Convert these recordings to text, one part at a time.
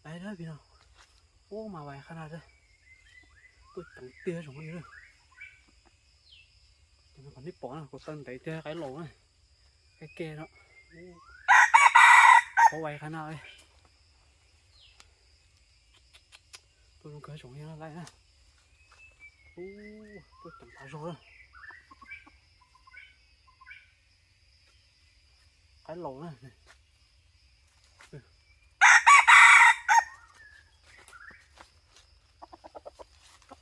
Dai dab pis no, ub mas vais qhab na, tuaj ceev tiag tsoom phooj ywg. Qhov nej pom na, kuv taw ntev tiag, qaib laus na, qaib ke no, qhov vais qhab na. Tuaj zoo kawg tsoom phooj ywg na, laiv na, tuaj ceev tas zog na. Qaib laus na.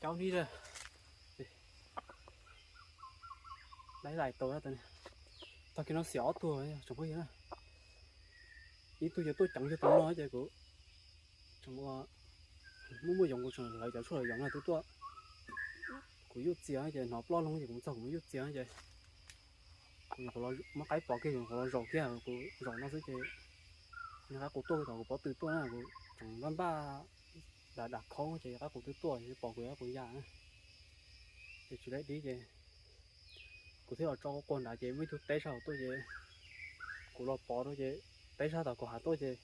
Caub nib lawm. Laiv lais tau, tag kis no xiam ob tug tsoom phooj ywg na. Ib tug ces tuaj ceev yug tus no ces kuv tseem muaj muaj yoov, kuv tseem lawv cov tshuaj lawv yoov no twb tuaj. Kuv yuj txias ces hnov ploj loo ces kuv mus txog kuv muab yuj txias ces kuv muab qaib pov kiag, kuv los zaum kiag, kuv zaum no xwb ces nws qaib qus tuaj thaum kuv pob tw tuaj na, kuv tseem npaj npaj dam dam khaub ces qaib qus twb tuaj, pom kuv qaib qus ya na. Ces tsis laib dib ces kuv thiaj los tso quaj nrad ces muaj ib tug teb sab hauv tuaj ces kuv los pov rau ces teb sab tom kuv hav tuaj ces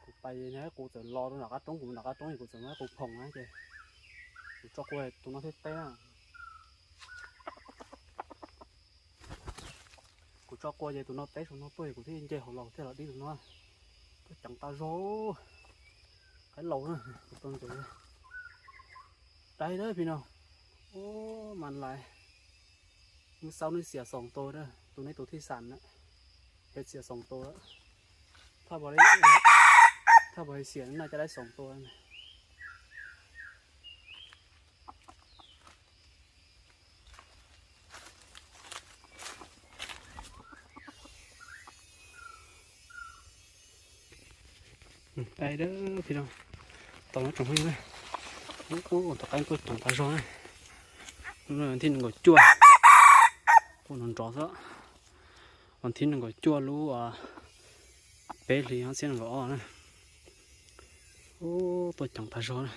kuv pais, nws qaib qus txawm los rau nram qab roob, kuv nram qab roob es kuv txawm muab qaib qus phoom na ces kuv tso quaj tus no thiaj teb na. Kuv tso quaj ces tus no teb saum no tuaj es kuv thiaj nce hauv los thiaj los dib tus no. Tuaj ceev tas zog, qaib laus na, kuv tau ntsoov. Dai dab pis no, ub mas laiv, muab xaub neb xiam xoom tau na, tus neb tus thij xam na, es xiam xoom tau lawm. Thaj pov, thaj pov xiam no caj dab xoom tau. Dai dab pis no, tau no tsoom phooj ywg na, ub, tom qab tuaj ceev tas zog na. Lub no thib nees nkaum cuaj, quaj nrov nrov xwb. Vas thib nees nkaum cuaj lub peb hlis ob txhiab nees nkaum ob na. Ub, tuaj ceev tas zog na.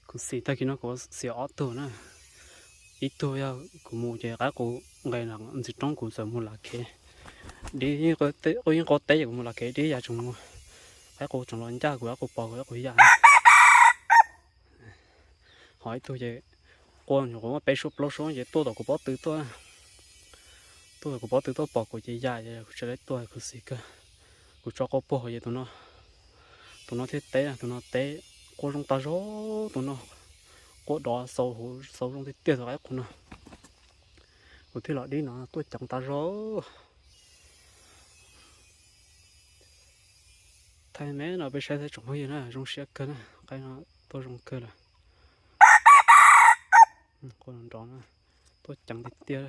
Kuv xim tag kis no kuv xim ob tug na. Ib tug yog kuv mus ces qaib qus nqes ntxim roob kuv txawm mus lam khev dib, quaj yeeb quaj teb ces kuv mus lam khev dib yam tseem mus, qaib qus tseem los ncaj kuv, qaib qus pom kuv, qaib qus ya. Ho ib tug ces quaj nyuam qhuav muaj peb suab plaub suab ces tuaj tom kuv pob tw tuaj. Tuaj tom kuv pob tw tuaj pom kuv ces ya, kuv tsis laib tuaj, kuv xim kawg. Kuv tso quaj puag ces tus no, tus no thiaj teb, tus no teb, quaj zoo tas zog, tus no quaj dov xau huv xau zoo tiag tiag tus qaib qus no. Kuv thiaj los dib no tuaj ceev tas zog. Thaij me no peb saib thiab tsoom phooj ywg na, zoo siab kawg na, qaib no tuaj zoo kawg lawm. Quaj nrov nrov na, tuaj ceev tiag tiag.